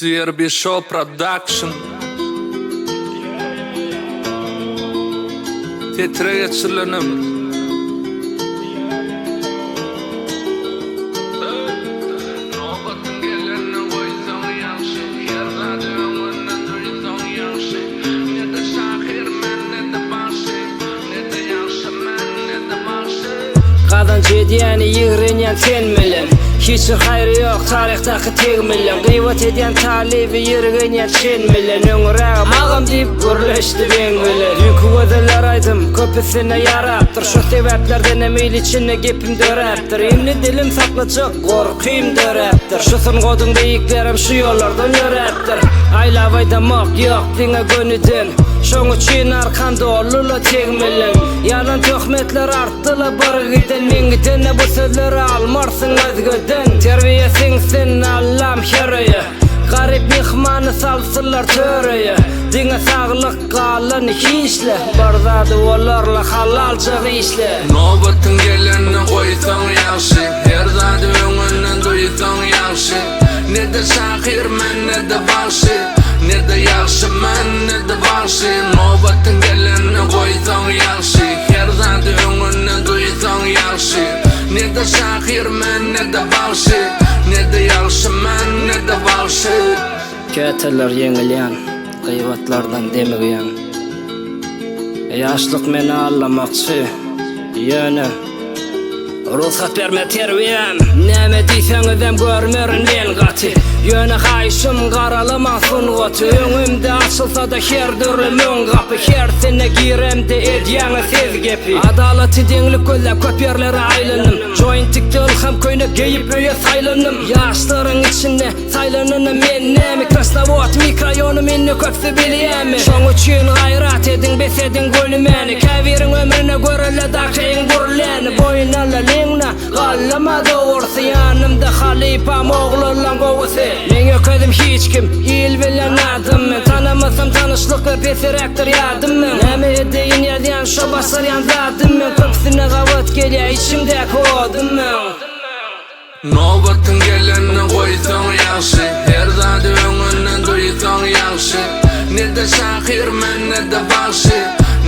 Derby Show Production Setire geçirilen ömür. Nobatyň gelenini goýsaň ýagşy, Her zady öňünden duýsaň ýagşy. Ne-de şahyr men, ne-de bagşy, Ne-de ýagşy men, ne-de bagşy. Gazanç edýäni ýigrenýän sen bilen Hiç bir haýry ýok taryhdaky teg bilen Gybat edýän talyby ýirgenýän çen bilen Öňrägem agam diýip gürleşdi meň bilen Düýnki gözeller aýdym köpüsine ýarapdyr Şo sebäplerdenem il içinde gepim döräpdir Indi dilim saklajak gorkym döräpdir Şu sungatyň beýiklerem şu ýollardan ýöräpdir Aýlap aýdamok ýok diňe gönüden Şoň üçin arkam doly-la tegmilin Ýalan töhmetler artdy-la bir giden Meň gidende bu sözleri almarsyň özgeden Terbiýe siňsin Allam her öýe Garyp myhmany salsynlar tör öýe Diňe saglyk galan hiçle Bir zady bolarla halalja işle. Nobatyň gelenini goýsaň ýagşy Her zady öňünden duýsaň ýagşy Ne-de şahyr men ne-de bagşy Ne-de ýagşy men ne-de bagşy Nobatyň gelenini goýsaň ýagşy Her zady öňünden duýsaň ýagşy Ne-de şahyr men ne-de bagşy Ne-de ýagşy men ne-de bagşy. Käteler ýeňilýän, gybatlardan demigýän. Ýaşlyk meni aldamakçy, ýöne. Rugsat berme terbiýäm. Näme diýseňizem görmerin men gaty. Ýöne haýyşym garalamaň sungaty. Öňümde açylsada her dürli müň gapy. Hersine giremde edýäňiz siz gepi. Adalaty deňlik gözläp köp ýerlere aýlandym. Joint tikdi ylham köýnek geýip öýe saýlandym. Ýaşlaryň içinde Saýlananyna men näme Krasnowod mikroýonym indi köpsi bilýämi Şoň üçin gaýrat ediň bes ediň gönümäni Käbiriň ömrüne görelde dakyň gürläni Boýun alalyňda gallama dogrusy Ýanymda halypam oglanlaň gowusy Meň ökezim hiç kim il bilen adym men Tanamasam tanyşlyk we pesiräkdir ýadym meň Näme edeýin ýazýan şo başarýan zadym men Köpüsine gabat gelýä içimdäki odum meň. Nobatyň gelenini goýsaň ýagşy, Her zady öňünden duýsaň ýagşy. Ne-de şahyr men, ne-de bagşy,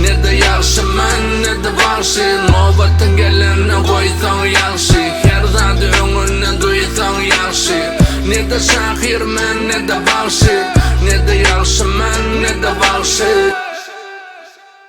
Ne-de ýagşy men, ne-de bagşy. Nobatyň gelenini goýsaň ýagşy, Her zady öňünden duýsaň ýagşy. Ne-de şahyr men, ne-de bagşy, Ne-de ýagşy men, ne-de bagşy.